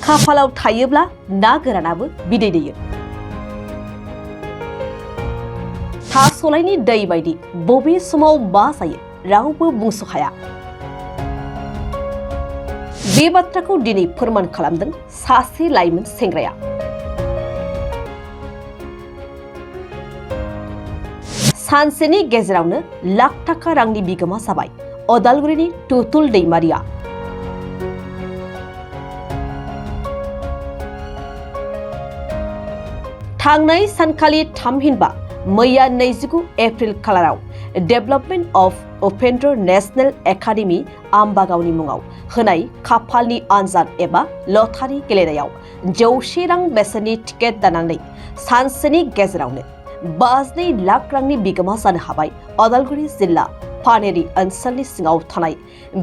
खाफालाव थायोब्ला ना गोरानाबो बिदै दैयो। थास'लायनि दै बायदि बबे समाव मा जायो रावबो बुंस' हाया। बे बाथ्राखौ दिनै फोरमान खालामदों सासे लाइमोन सेंग्राया। सानसेनि गेजेरावनो लाख थाखा रांनि बिगोमा जाबाय अदालगुरिनि टुटुल दैमारिया। थांनाय सानखालि थामहिनबा मैया 29 एप्रिल खालाराव development of Upendra national academy आम्बागावनि मुङाव होनाय खाफालनि आनजाद एबा लटारि गेलेनायाव 100 रां बेसेननि टिकेट दाननानै सानसेनि गेजेरावनो 52 लाख रांनि बिगोमा जानो हाबाय अदालगुरि जिल्ला पानेरि ओनसोलनि सिङाव थानाय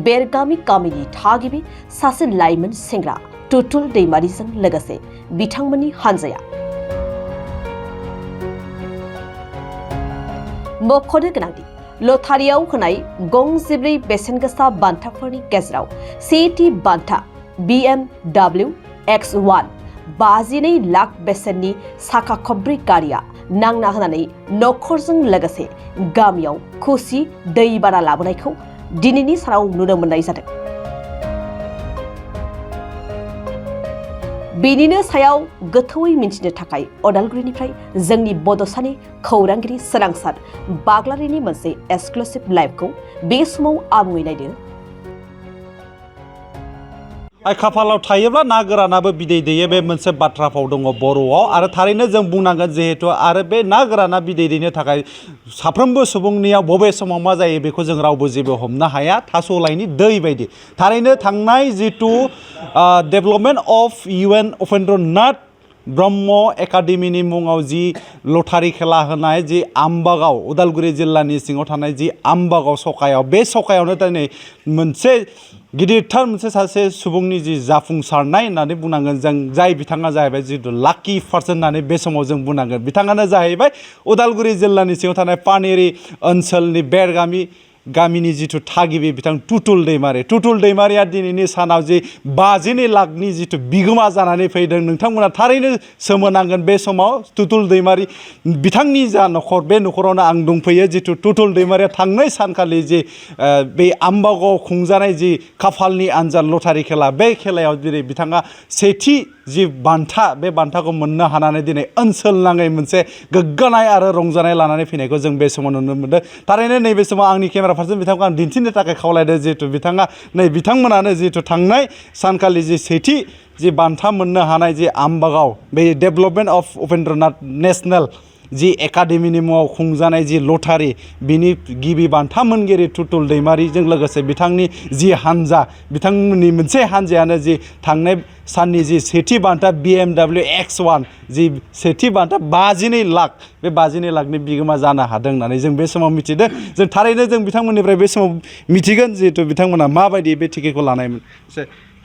बेरगामि गामिनि थागिबि सासे लाइमोन सेंग्रा टुटुल दैमारिजों लोगोसे बिथांमोननि हानजाया। मख'नो गोनांदि लटारियाव होनाय गं 14 बेसेन गोसा बान्थाफोरनि गेजेराव सेथि बान्था BMW X1 52 लाख बेसेननि साखा खब्रै गारिया नांना होनानै नखरजों लोगोसे गामियाव खुसि दैबाना लाबोनायखौ दिनैनि सानाव नुनो मोननाय जादों। बेनिनो सायाव गोथौयै मिन्थिनो थाखाय अदालगुरिनिफ्राय जोंनि बड'सानि खौरांगिरि सोरांसार बाग्लारिनि मोनसे एक्सक्लुसिभ लाइभखौ बे समाव आबुङै नायदो। खाफालाव थायोब्ला ना गोरानाबो बिदै दैयो बे मोनसे बाथ्रा फाव दङ बर'आव आरो थारैनो जों बुंनांगोन जिहेतु आरो बे ना गोराना बिदै दैनो थाखाय साफ्रोमबो सुबुंनियाव बबे समाव मा जायो बेखौ जों रावबो जेबो हमनो हाया। थास'लायनि दै बायदि थारैनो थांनाय जिथु development of UN Upendra Nath Brahma एकाडेमिनि मुङाव जि लटारि खेला होनाय जि आम्बागाव उदालगुरि जिल्लानि सिङाव थानाय जि आम्बागाव सखायाव बे सखायावनो दिनै मोनसे गिदिरथार मोनसे सासे सुबुंनि जि जाफुंसारनाय होननानै बुंनांगोन जों जाय बिथाङा जाहैबाय जिथु लाकि पार्सन होननानै बे समाव जों बुंनांगोन। बिथाङानो जाहैबाय उदालगुरि जिल्लानि सिङाव थानाय पानेरि ओनसोलनि बेरगामि गामिनि जिथु थागिबि बिथां टुटुल दैमारि। टुटुल दैमारिया दिनैनि सानाव जि 52 लाखनि जिथु बिगोमा जानानै फैदों नोंथांमोना थारैनो सोमोनांगोन। बे समाव टुटुल दैमारि बिथांनि जा नखर बे नखरावनो आं दंफैयो। जिथु टुटुल दैमारिया थांनाय सानखालि जि बे आम्बागाव खुंजानाय जि खाफालनि आनजाद लटारि खेला बे खेलायाव दिनै बिथाङा सेथि जि बान्था बे बान्थाखौ मोननो हानानै दिनै ओनसोल नाङै मोनसे गोग्गानाय आरो रंजानाय लानानै फैनायखौ जों बे समाव नुनो मोनदों। थारैनो नैबे समाव आंनि केमेरा पार्सन बिथांखौ आं दिन्थिनो थाखाय खावलायदों जिहेतु बिथाङा बिथांमोनानो जिहेतु थांनाय सानखालि जि सेथि जि बान्था मोननो हानाय जि आम्बागाव बे development of Upendra Nath national जि एकाडेमिनि मुङाव खुंजानाय जि लटारि बिनि गिबि बान्था मोनगिरि टुटुल दैमारिजों लोगोसे बिथांनि जि हानजा बिथांमोननि मोनसे हानजायानो जि थांनाय साननि जि सेथि बान्था BMW X1 जि सेथि बान्था 52 लाख बे 52 लाखनि बिगोमा जानो हादों होननानै जों बे समाव मिथिदों। जों थारैनो जों बिथांमोननिफ्राय बे समाव मिथिगोन जिहेतु बिथांमोना माबायदि बे टिकेटखौ लानायमोन।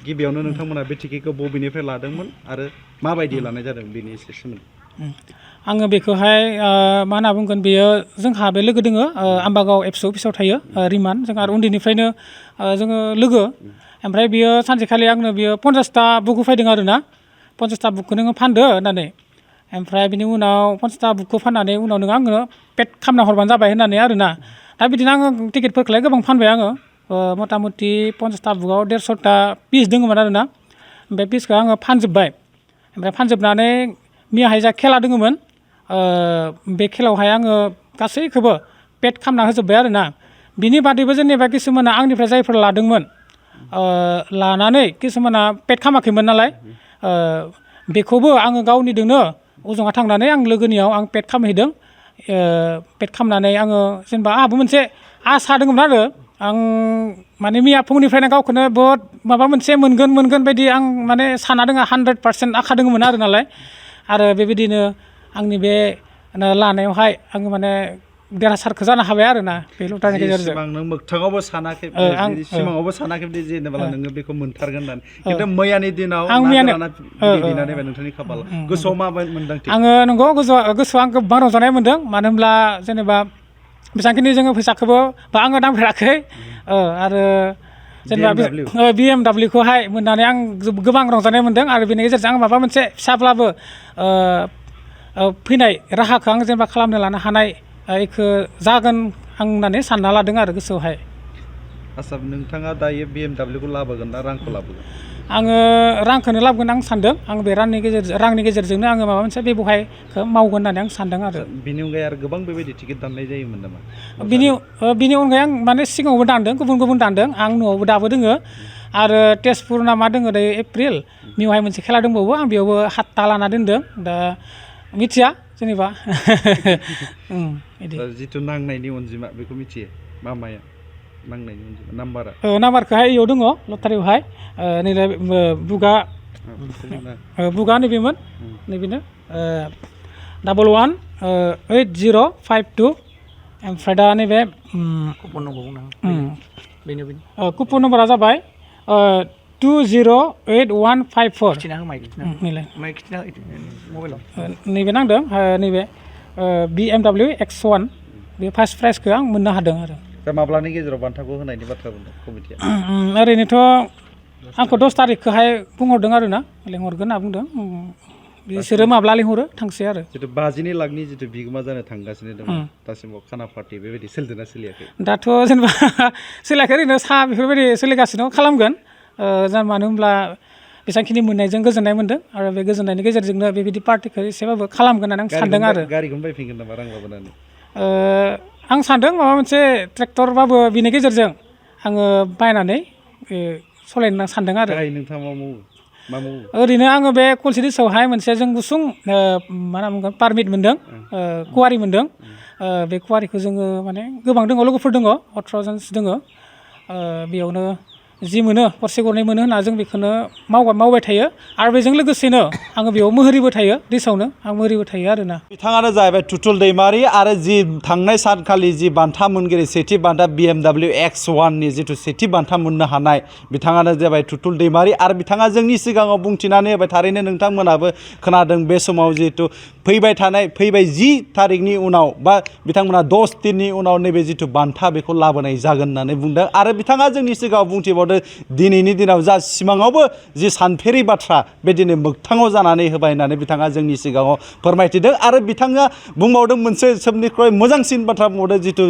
गिबियावनो नोंथांमोना बे टिकेटखौ बबेनिफ्राय लादोंमोन आरो माबायदि लानाय जादों बेनि एसे सोमोन्दै। आङो बेखौहाय मा होनना बुंगोन बेयो जोंहा बे लोगो दोङो आम्बागाव एबसु अफिसाव थायो रिमान जों आरो उन्दैनिफ्रायनो जोङो लोगो। ओमफ्राय बियो सानसेखालि आंनो बियो 50टा बुक होफैदों आरो ना 50टा बुकखौ नोङो फानदो होननानै। ओमफ्राय बिनि उनाव 50टा बुकखौ फाननानै उनाव नोङो आंनो पेड खालामना हरबानो जाबाय होननानै आरो ना। दा बिदिनो आङो टिकेटफोरखौलाय गोबां फानबाय आङो मथा मथि 50टा बुकआव 150टा पिस दङमोन आरो ना। बे पिसखौ आङो फानजोब्बाय। ओमफ्राय फानजोबनानै मैयाहाय जा खेला दङमोन बे खेलायावहाय आङो गासैखौबो पेड खालामना होजोब्बाय आरो ना। बिनि बादैबो जेनेबा किसुमाना आंनिफ्राय जायफोर लादोंमोन लानानै किसुमाना पेड खालामाखैमोन नालाय बेखौबो आङो गावनिजोंनो ओजोंहा थांनानै आं लोगोनियाव आं पेड खालामहैदों। पेड खालामनानै आङो जेनेबा आंहाबो मोनसे आसा दङमोन आरो आं माने मैया फुंनिफ्रायनो गावखौनो बहुद माबा मोनसे मोनगोन बायदि आं माने साना दङ 100% आखा दङमोन आरो नालाय। आरो बेबायदिनो आंनि बे लानायावहाय आङो माने देरहासारखौ जानो हाबाय आरो ना बे लटारिनि गेजेरजों। नों मोगथाङावबो सानाखै सिमाङावबो सानाखै जेनेबा नोङो बेखौ मोनथारगोन होननानै खिन्थु मैयानि दिनाव नोंथांनि खाफाल गोसोआव मा मोनदांथि? आङो नंगौ गोसोआव आं गोबां रंजानाय मोनदों। मानो होनब्ला जेनेबा बेसेबांखिनि जोङो फैसाखौबो बा आङो दांफेराखै आरो जेनेबा BMW खौहाय मोननानै आं गोबां रंजानाय मोन्दों आरो बेनि गेजेरजों आं माबा मोनसे फिसाब्लाबो फैनाय राहाखौ आं जेनेबा खालामनो लानो हानाय बेखौ जागोन आं होननानै सानना लादों आरो गोसोआवहाय। आसा नोंथाङा दायो BMW खौ लाबोगोन ना रांखौ लाबोगोन? आङो रांखौनो लाबोगोन आं सानदों। आं बे रांनि गेजेरजोंनो आङो माबा मोनसे बेबहायखौ मावगोन होननानै आं सानदों आरो। बिनि अनगायै आरो गोबां बेबायदि टिकेट दाननाय जायोमोन नामा? बिनि अनगायै आं माने सिगाङावबो दानदों, गुबुन दानदों। आं न'आवबो दाबो दोङो आरो तेजपुर ना मा दोङो दायो एप्रिल बेवहाय मोनसे खेला दंबावो, आं बेयावबो 7टा लाना दोनदों। दा मिथिया जेनेबा जिथु नांनायनि अनजिमा बेखौ मिथियो माया नांनायनि अनजिमा नाम्बारा? नाम्बारखौहाय इयाव दङ लटारियावहाय। नैलाय बुगा नैबेमोन, नैबेनो 118052। ओमफ्राय दा नैबे कुपन नम्बरा जाबाय 208154। नैबे नांदों, नैबे BMW X1 बे फार्स्ट प्राइजखौ आं मोननो हादों आरो। दा माब्लानि गेजेराव बान्थाखौ होनायनि बाथ्रा बुंदों कमिटिया? ओरैनोथ' आंखौ 10 तारिखखौहाय बुंहरदों आरो ना, लेंहरगोन होनना बुंदों। बिसोरो माब्ला लेंहरो थांसै आरो। जिथु 50 लाखनि जिथु बिगोमा जानो थांगासिनो दङ, दासिमाव खाना पार्टि बेबायदि सोलिदोंना सोलियाखै? दाथ' जेनेबा सोलियाखै, ओरैनो बेफोरबायदि सोलिगासिनो खालामगोन। मानो होनब्ला बेसेबांखिनि मोननायजों गोजोननाय मोन्दों आरो बे गोजोननायनि गेजेरजोंनो बेबायदि पार्टिखौ एसेबाबो खालामगोन होननानै आं सानदों आरो। गारिखौनो बायफिनगोन नामा रां लाबोनानै? आं सानदों माबा मोनसे ट्रेक्टरबाबो बिनि गेजेरजों आङो बायनानै सालायनो सानदों आरो। नोंथाङा मा मावो? ओरैनो आङो बे कलसिरिसावहाय मोनसे जों गुसुं मा होनना बुंगोन पारमिट मोन्दों, कुवारि मोन्दों। बे कुवारिखौ जोङो माने गोबां दङ, लोगोफोर दङ, 18 जनसो दङ। बेयावनो जि मोनो गरसे गरनै मोनो होनना जों बेखौनो मावबाय थायो आरो बेजों लोगोसेनो आङो बेयाव मोहरिबो थायो, दैसावनो आं मोहरिबो थायो आरोना। बिथाङानो जाहैबाय टुटुल दैमारि आरो जि थांनाय सानखालि जि बान्था मोनगिरि सेथि बान्था BMW X1 नि जिथु सेथि बान्था मोननो हानाय बिथाङानो जाबाय टुटुल दैमारि। आरो बिथाङा जोंनि सिगाङाव बुंथिनानै होबाय, थारैनो नोंथांमोनाबो खोनादों बे समाव जिहेतु फैबाय 10 थारिखनि उनाव बा बिथांमोना 10 दिननि उनाव नैबे जिथु बान्था बेखौ लाबोनाय जागोन होननानै बुंदों। आरो बिथाङा जोंनि सिगाङाव बुंथिबावदों दिनैनि दिनाव जा सिमाङावबो जि सानफेरि बाथ्रा बे दिनै मोगथाङाव जानानै होबाय होननानै बिथाङा जोंनि सिगाङाव फोरमायथिदों। आरो बिथाङा बुंबावदों मोनसे सबनिख्रुइ मोजांसिन बाथ्रा बुंबावदों, जिथु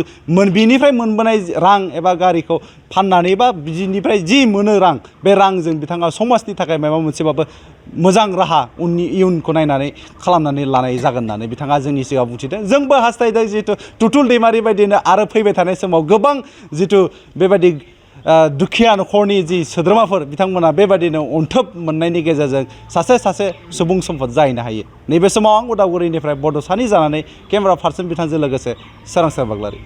बिनिफ्राय मोनबोनाय रां एबा गारिखौ फाननानै बा बिनिफ्राय जि मोनो रां, बे रांजों बिथाङा समाजनि थाखाय माबा मोनसेबाबो मोजां राहा इयुनखौ नायनानै खालामनानै लानाय जागोन होननानै बिथाङा जोंनि सिगाङाव बुंथिदों। जोंबो हास्थायदों जिहेतु टुटुल दैमारि बायदिनो आरो फैबाय थानाय समाव गोबां जिथु बेबायदि दुखिया न'खरनि जि सोद्रोमाफोर बिथांमोना बेबायदिनो अनथोब मोननायनि गेजेरजों सासे सुबुं सम्पद जाहैनो हायो। नैबे समाव आं उदालगुरिनिफ्राय बड'सानि जानानै केमेरा पार्सन बिथांजों लोगोसे सोरांसार बाग्लारि।